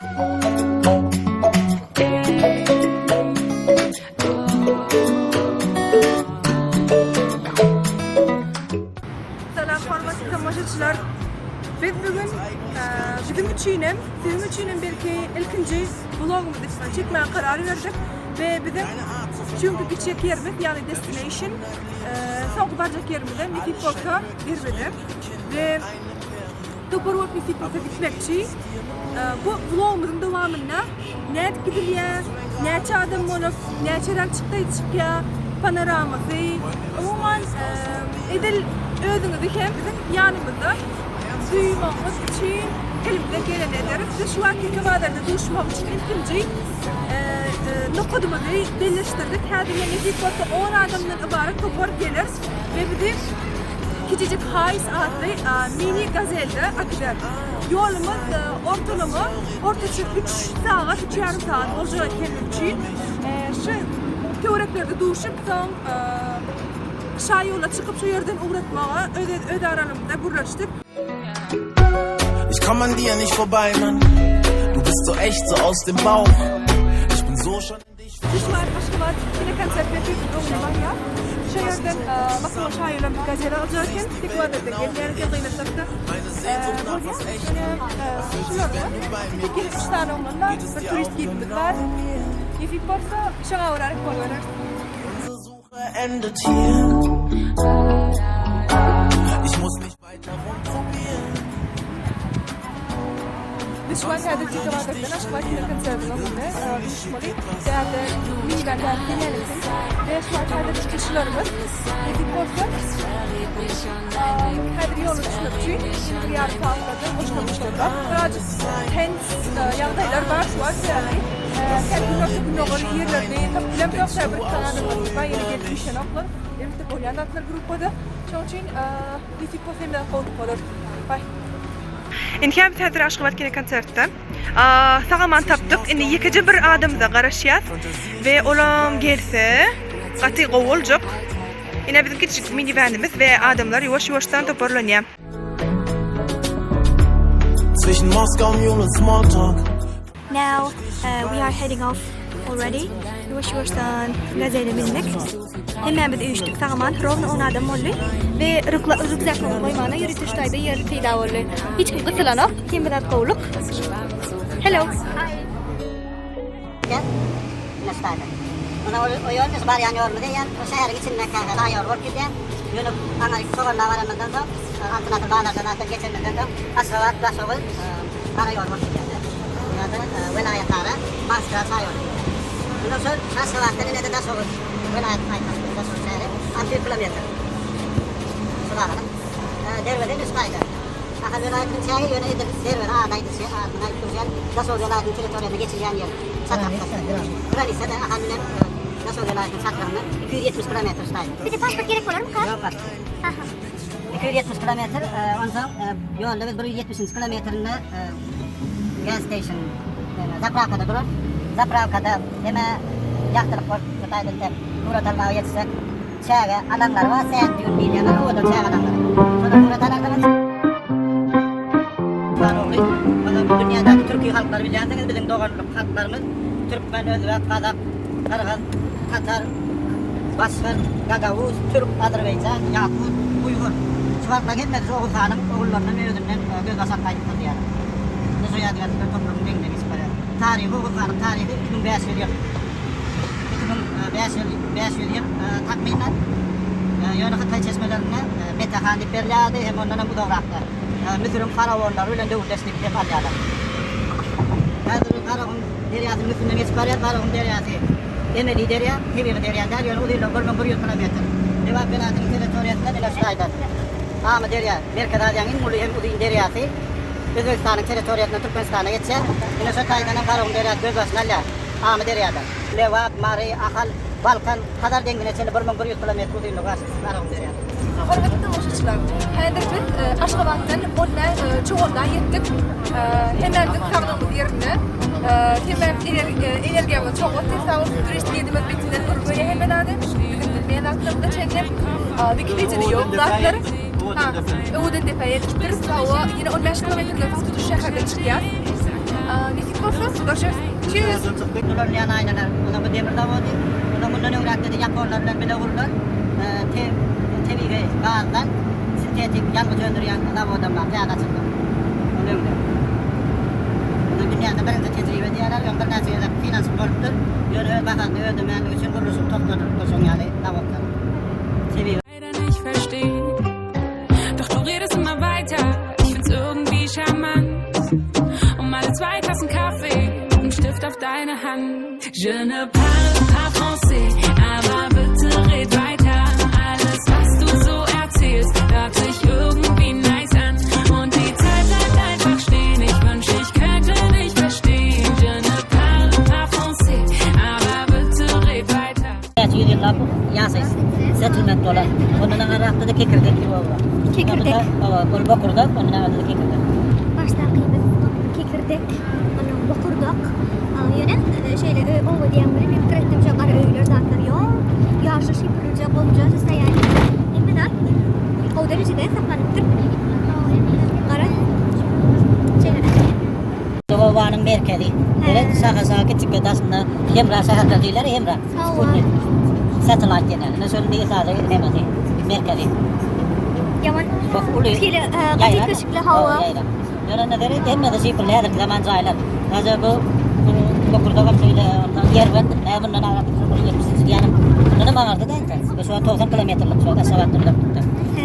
Salam hormatly tomaşaçylar. Biz bugün biziň üçinem, siziň üçinem belki ilkinji vlogumyzy çekmäge karar berdik we biziň çünki gitjek ýerimiz, ýagny destination, soňky barjak ýerimize nesip bolsa Derweze we Topar bolup nesip bolsa gitmekçi. Bu vlogumyzyň dowamynda nädip gidilýär, näçe adam bolup, näçeräk çykdaýy çykýar, panoramasy, umuman edil özüňizi hem biziň ýanymyzda duýmagyňyz üçin elimizden geleni ederis. Biz şu wagt Ýeke bazarda duşmak üçin ilkinji nokadymyzy belleşdirdik. Häzir ýene nesip bolsa on adamdan ybarat topar geler we bizi Kiçijik Haýs atly mini gazelde äkider. Ýolumyz ortalama ortaça üç sagat, üç ýarym sagat boljak ekenligi üçin şu töwereklerde duşup, soň şaýola çykyp şu ýerden ugratmaga öz aralarymyzda gürleşdik. Ich komm an dir nicht vorbei, Mann. Du bist so echt, so aus dem Bauch. Ich bin so schon in dich Biz şu wagt Aşgabat kinokonsert merkeziniň öňünde barýas. Şu ýerden Maksymyň şaýolam gazel aljak eken. Sekuwaderden gelmeýän eken gynansak-da. Bolýar. Ýöne şularda bize gelip üç sany oglan bar, bir turist gidimiz bar. Nesip bolsa, şoňa görä bolubereris. Unsere Suche endet hier. Ich muss nicht weiter rumprobieren. Biz şu wagt häzir Jekabadakdan Aşgabat kinokonsertiniň öňünde duşuşmaly. Bärde miniwan bäri gelýän eken. We şu wagt häzir çykyşlarymyz nesip bolsa häzir ýola düşmek üçin ýene bir ýarym sagatlardan boşlamışlarlar. Birazjyk tense ýagdaýlar bar şu wagt sebäbi tä günorta gündogar ýerlerini tapyp bilemzok. Sebäbi bir iki sany adamlarymyz bar ýene gelip üýşenoklar. Elbetde bolýan zatlar gruppada. Şonuň üçin Nesip bolsa hemme zat gowulyk bolar. Baý. Indi hem häzir Aşgabat kinokonsertde. Sag-aman tapdyk. Indi ýekeje bir adamyza garaşýas we olam gelse gaty gowy boljak. Ine biziň kiçijik miniwanymyz we adamlar ýuwaş-ýuwaşdan toparlanýar. Zwischen Moskau, Mule und Smalltalk. Now we are heading off already. Ýuwaş-ýuwaşdan gazele mindik. Hemmämiz üýşdük sag-aman, rowno on adam boldy. We rükzaklary goýmana ýörite şu taýda ýer peýda boldy. Hiç kim gysylanok, hemme zat gowulyk. Hello. Ine şu taýda. Ine ol o ýol biz barýan ýolumyz eýýäm o şäheriň içinde käte daý ýol bolup gidýär. Ýöne aňryk Çoganla baranymyzdan soň, Altyn asyr bazardan zatdan geçenimizden soň Aşgabat, Daşoguz gara ýol bolup gidýär. Ýa-da welaýatara magistral şaýoly diýilýär. Mundan şol Aşgabatdan ine-de Daşoguz welaýat paýtagty Daşoguz şäheri 600 kilometr. Şu aralyk. Derweze ine şu taýda. Ahal welaýatynyň çägi ýöne edil Derweze ady aýdylyşy adyny aýdyp durşy ýaly Daşoguz welaýatynyň territoriýasynda geçilýän ýer. Çatrykda. Granisada Ahal bilen Daşoguz welaýatynyň çatrygynda 270 kilometr şu taýda. Bize pasport gerek bolarmyka? Ýok pasport. Aha. 270 kilometr, onsoň ýolda biz 170-nji kilometrinde gas station, zaprawkada durarys. Zaprawkada heme ýagtylyk bolup, şu taýdan tek surat almaga ýetişsek, çäge alaňlary bar, sand dune diýilýän owadan çäge alaňlary. Şonda surat alarsyňyz. Bar ogly, onsoň dünýädäki türki halklary bilýänsiňiz, biziň doganlyk halklarymyz, türkmen, özbek, gazak, Gyrgyz, tatar, başgyrt, gagauz, türk, azerbaýjan, ýakut, uýgur. Şu halklaryň hemmesi şu Oguz hanyň ogullaryndan we özünden gözbaş alyp gaýdypdyr diýýärler. Ine şu ýadygärlikler topragyň deňinden geçip barýar. Taryhy Oguz hanyň taryhy 2500 ýyl. 2500 ýyl takmynan. Ýöne hytaý çeşmelerinde Mete han diýip berilýär ady hem ondan hem uzagrakda. Müsüriň faraonlary bilen döwürdeş diýip hem alýarlar. Häzir Garagum Derýasynyň üstünden geçip barýar. Garagum derýasy emeli derýa, tebigy derýa däl, ýöne uzynlygy 1100 kilometr. Lebap welaýatynyň territoriýasyndan ine şu taýdan Amyderýa, Merkezi Aziýanyň iň uly hem uzyn derýasy Özbegistanyň territoriýasyndan Türkmenistana geçýär. Ine şo taýdan hem Garagum derýasy gözbaşyny alýar Amyderýadan. Lebap, Mary, Ahal, Balkan, Hazar deňzine çenli 1100 kilometr uzynlygy bar Garagum derýasynyň. Hormatly tomaşaçylar, häzir biz Aşgabatdan Olmä Çoganla ýetdik. Hemmämiziň saglygymyz ýerinde. Hemmämiz energiýamyz çok otyr. Sag bolsun turist gidimiz betinden görüp görýär hemme zady. Biziň bilmeýän zatlarymyza çenli. Wikipediýada ýok zatlar. Ha, Öwedendepä ýetipdiris. Hawa, ýene 15 kilometrden soň tutuş şäherden çykýas. Nesip bolsa. Görüşeris. Tschüss. Ulanylýan aýnalar, ondan bu demir zawody, ondan mundan öňräkde-de ýaponlar bilen bile gurlan tebigy gazdan sintetik ýangyç öndürýän zawodam bar, täze açyldy. Ol öňde. Ony dünýäde birinji tejribe diýýärler, öň birnäçe gezek synanyşyk bolupdyr, ýöne öz bahasyny ödemänligi üçin gurluşyk togtadylypdyr şoň ýaly zawodlaryň. Tebigy. Näçe ýüz ýyllap ýaşaýyş settlement bolan. Ondan aňyrrakda-da kekirdek diýip oba bar. Kekirdek. Oba, ol bokurdak, ondan aňyrda-da kekirdek. Başdakymyz kekirdek, ondan bokurdak. Ýöne şeýle oba diýen bilen men pikir etdim, şo gara öýler zatlar ýok. Ýaşyl şipirlije gowja sostoýaniýe. Hemme zat gowy derejede saklanypdyr. Gara şeýle. Obanyň merkezi. Gerek şaha-şaha kiçikge daşynda hemra şäherler diýilýär, hemra. Sputnik. Satellite diýen ýaly. Ine şonuň esasy nemesi, merkezi. Ýaman. Çok uly. Şeýle gaty köşükli hawa. Ýöne nazar et, hemmesi şifrli häzirki zaman jaýlar. Häzir bu Bokurdagam şeýle, ondan Ýerbent, hä mundan aňyrda 170-nji diýýänim. Mundanam aňyrda da indi. Bu şu wagt 90 kilometrlik şu wagt Aşgabatdan uzaklykda.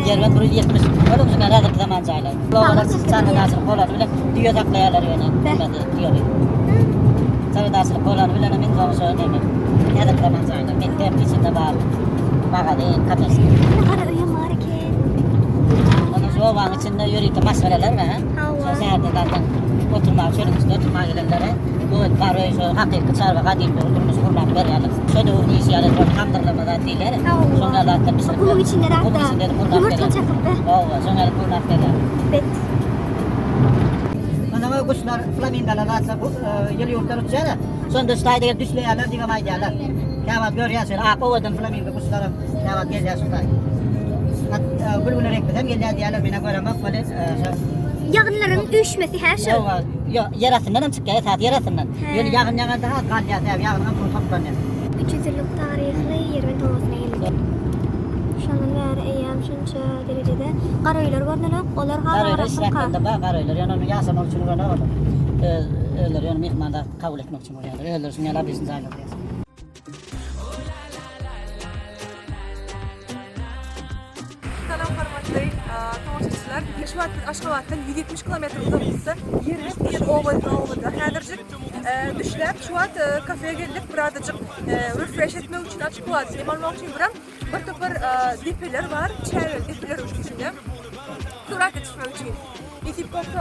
Ýerbent 170. Olam şuňa häzirki zaman jaýlar. Obalar çarwadaçylyk bolany bilen düýe saklaýarlar ýöne. Hemmesi düýeli. Çarwadaçylyk bolany bilen hem iň soňy şo neme. Häzirki zaman jaýlar. Mekdep içinde bar. Magazin, kafesi. Gara öýem bar eken. Onuň şu obanyň içinde ýörite maşgalalar bar. Hawa. Şo şäherde zaten oturmaga, çölüň içinde oturmaga gelenlere bu gar öý şo hakyky çarwa gadym döwür durmuşy gurnap berýärler. Şo döwürde işi ýaly şol tamdyrlama zat diýilýär. Hawa. Şoň ýaly zatlar bişirip. Gumuň içinde zatda. Gumuň içinde gurnap Ýumurtga berýärler. çakyp be. Hawa, şoň ýaly gurnap berýärler. Bet. Onuň o guşlar, flamingolar zatlar bu ýyly ýurtdan uçýar-a. Şonda şu taýda gelip düşleýärler diýibem aýdýarlar. Käwagt görýän şeýle ak owadan flamingo guşlaram käwagt gelýär şu taýda. Hat gülgüne reňklisem gelýär diýýärler, men-ä göremok weli şo. Ýagynlaryň üýşmesi hä şu? Hawa, ýok, ýer astyndanam çykýar, esasy ýer astyndan. Ýöne ýagyn ýaganda has galýar, sebäbi ýagynyňam suwy toplanýar. 300 ýyllyk taryhly Ýerbent obasyna geldik. Şondan bäri eýýäm şunça derejede garaöýler görnenok, olar has Garaöýler agramlyka. işläklerinde bar garaöýler, ýöne ony ýaşamak üçin ulanok olar. Öz özleri ýöne myhman zat kabul etmek üçin gurýarlar. Özleri şuny ýaly obýektini jaýlap ýaşaýar. Salam hormatly tomaşaçylar. Şu wagt biz Aşgabatdan 170 kilometr uzaklykda Ýerbent diýen obada häzirjik düşläp şu wagt kafeýe geldik. Birazajyk refresh etmek üçin açyk wagt dem almak üçin biram bir topar depeler bar. Çägeli depeler içinde. Surata düşmek üçin. Nesip bolsa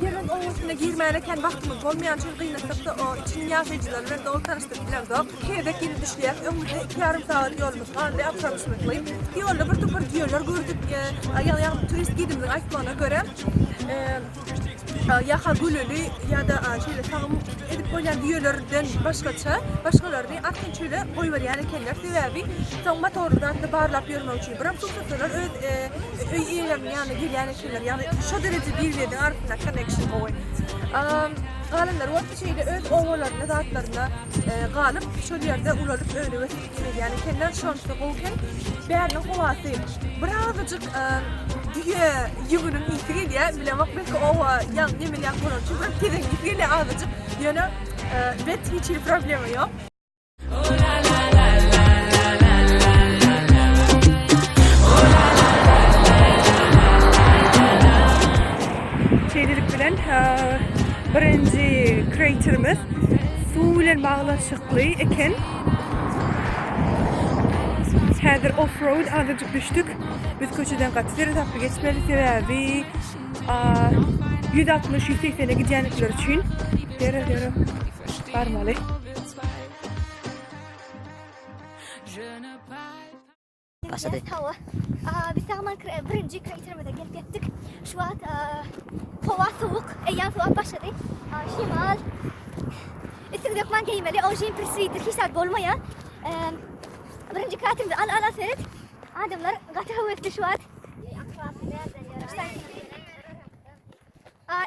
Ýerbent obasyna girmäne kän wagtymyz bolmaýan üçin gynansak-da içiniň ýaşaýjylary bilen doly tanyşdyryp bilemzok. Gezek ýene düşleýäs. Öňümizde 2,5 sagat ýolumyz galdy approximately. Ýolda bir topar düýeler gördük. Ýagny turist gidimiziň aýtmagyna görä, ýa-ha güleli ýa-da şeýle sagym edip bolýan düýelerden başgaça, başgalaryny arkan çöle goýberýän ekenler. Sebäbi soň motorly zatny barlap ýörmek üçin. Biram suwsatsalar öz öý eýeleriniň ýanyna gelýän ekenler. Ýagny şo dereje bir-biriniň arasynda connection gowy. Galanlary bolsa şeýle öz obalarynda zatlarynda galyp, şol ýerde ulalyp önüp ösüp gelýän ekenler. Şonusy gowy eken. Bäriniň howasy birazajyk düýe ýüňüniň ysy gelýär. Bilemok, belki oba ýaň nemeli ýaň bolan üçin biraz tezegiň ysy gelýär azajyk. Ýöne bet hiç hili problema ýok. Şeýlelik bilen birinji kraterimiz suw bilen baglanyşykly eken. Häzir off-road azajyk düşdük. Biz köçeden gaty seresaply geçmeli sebäbi 160-180-e gidýändikleri üçin derrew-derrew barmaly. Başlady. Hawa. Biz sag-aman birinji kraterimize gelip ýetdik. Şu wagt howa sowuk, eýýäm sowap başlady. Şemal. Üstüňize hökman geýmeli. O jemper, switer hiç zat bolmaýar. Birinji kraterimize al al al seret. Adamlar gaty höwesli şu wagt.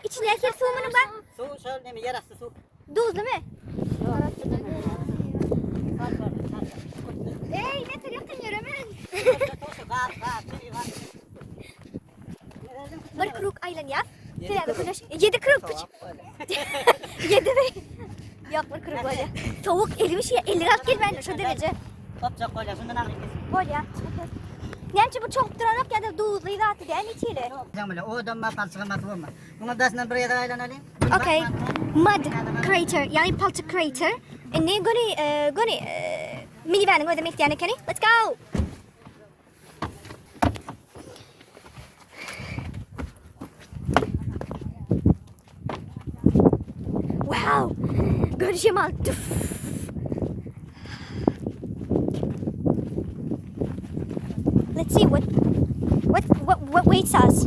Içine suw munuň bar. Suw şol neme ýerasty suw. Duzlymy? Eý, ne ýakyn ýöremen. Bir kruk aýlanýar. Sebäbi güneş 7 kruk. 7 mi? Ýok, bir kruk bolýar. Sowuk elimi şeýle ellik alyp gelmändir şo dereje. Gopjak bolýar, şundan aňryk kesin. Bolýar. Näme üçin bu çogup duranok ýa-da duzly zaty däl hiç hili? Ýok, odam bar, palçygam bar, suwam bar. Muňa daşyndan bir gezek aýlanalyň. Okay. Mud crater, ýagny palçyk crater. Indi göni e, göni e, minivanyň özem eltýän ekeni. Let's go. Wow! Göni şemal. Tüf. Let's see what what what what waits us.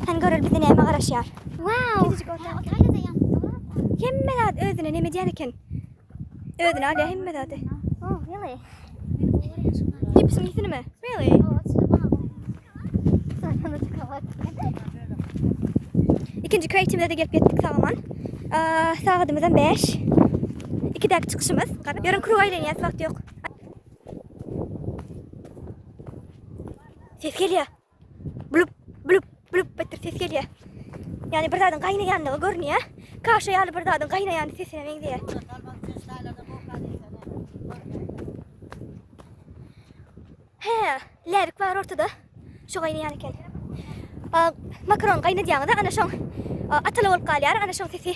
Hani görel bize näme garaşýar. Wow! Hemme zat özüne neme diýen eken. Özüne alýar hemme zady. Oh, really? Gipsiň ýüzüni mi? Really? Ikinji kreýtimize de gelip ýetdik sag aman. Sagadymyzam 5. Ikidäki çykyşymyz. Ýörüň kruga aýlanýas wagt ýok. Ses gelýär. Blup blup blup etdir ses gelýär. Ýani bir zadyň gaýnaýanlygy görünýär. Kaşa ýaly bir zadyň gaýnaýan sesine meňzeýär. He, läbik bar ortada. Şo gaýnaýan eken. Makaron gaýnadýaňyz-a, ana şoň ataly bolup galýar, ana şoň sesi.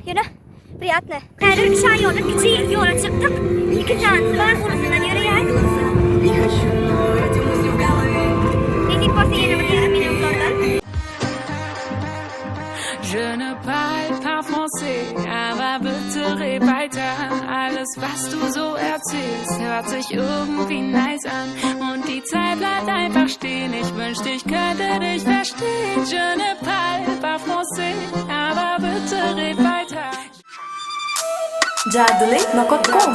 Ýöne priýatny. Häzir şaýoly kiçi ýola çykdyk. Iki sanysy bar, ulusyndan ýöreýäs. Nesip bolsa ýene bir ýarym minutlardan. Je ne parle pas français, aber bitte red weiter. Alles, was du so erzählst, hört sich irgendwie nice an. Und die Zeit bleibt einfach stehen. Ich wünschte, ich könnte dich verstehen. Je ne parle pas français, aber bitte red weiter. Jadyly nokat kom.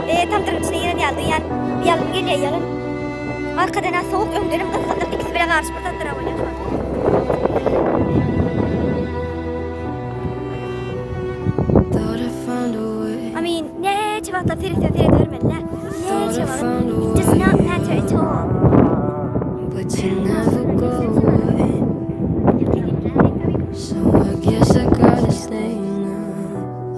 E, tamdyryň içine giren ýaly duýýan. Ýalyn gelýär, ýalyn. Arkadan-a sowuk, öňdenem gyzgynlyk, ikisi bile garyşyp bir zatlar bolýar şu wagt. I mean, näçe wagtlap seretseň seredibermeli-dä. Näçe wagt. It does not matter at all. But you never go away. So I guess I gotta stay now.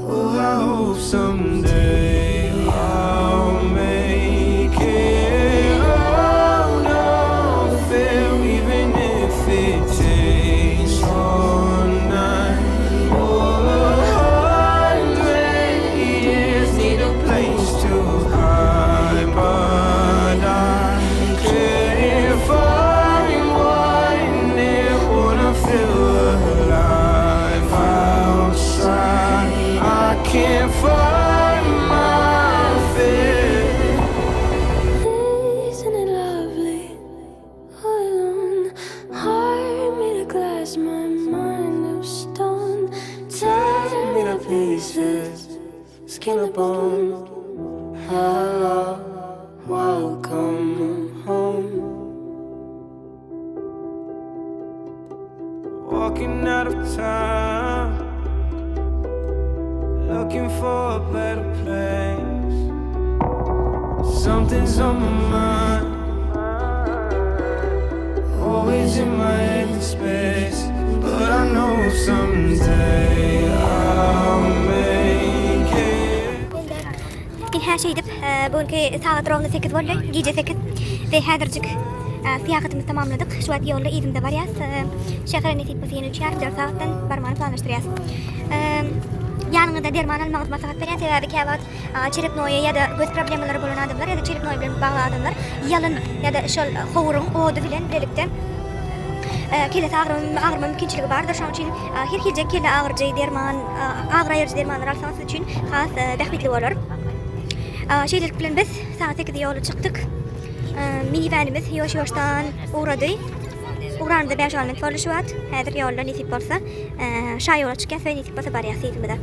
Oh, I hope someday I'll make it out of there, even if it takes all night. Or 100 years, need a place to hide, but I can't find one near. Wanna feel alive outside. I can't find my fear. Isn't it lovely? All alone, heart made of glass, my mind of stone. Tear me to pieces, skin to bone. Hello, welcome home. Walking out of time, looking for a better place. Something's on my mind, always in my head space. But I know someday I'll make it. Ine şeýdip, bugünki sagat rovno 8 boldy, gije 8. We häzirjik syýahatymyzy tamamladyk. Şu wagt ýolda yzymyza barýas. Şähere nesip bolsa ýene 3,5-4 sagatdan barmany planlaşdyrýas. Ýanyňyzda derman almagyňyzy maslahat berýän, sebäbi käwagt çerepnoýa ýa-da göz problemalary bolan adamlar ýa-da çerepnoýa bilen bagly adamlar ýalyn ýa-da şol howuryň ody bilen bilelikde kellesi agyrma mümkinçiligi bardyr. Şonuň üçin her hiljek kelle agyryjy derman, agyry aýyryjy dermanlar alsaňyz siz üçin has bähbitli bolar. Şeýlelik bilen biz sagat sekizde ýola çykdyk. Miniwenimiz ýuwaş-ýuwaşdan ugrady. Ugranymyza bäş-on minut boldy şu wagt. Häzir ýolda nesip bolsa şaýola çykýas we nesip bolsa barýas yzymyza.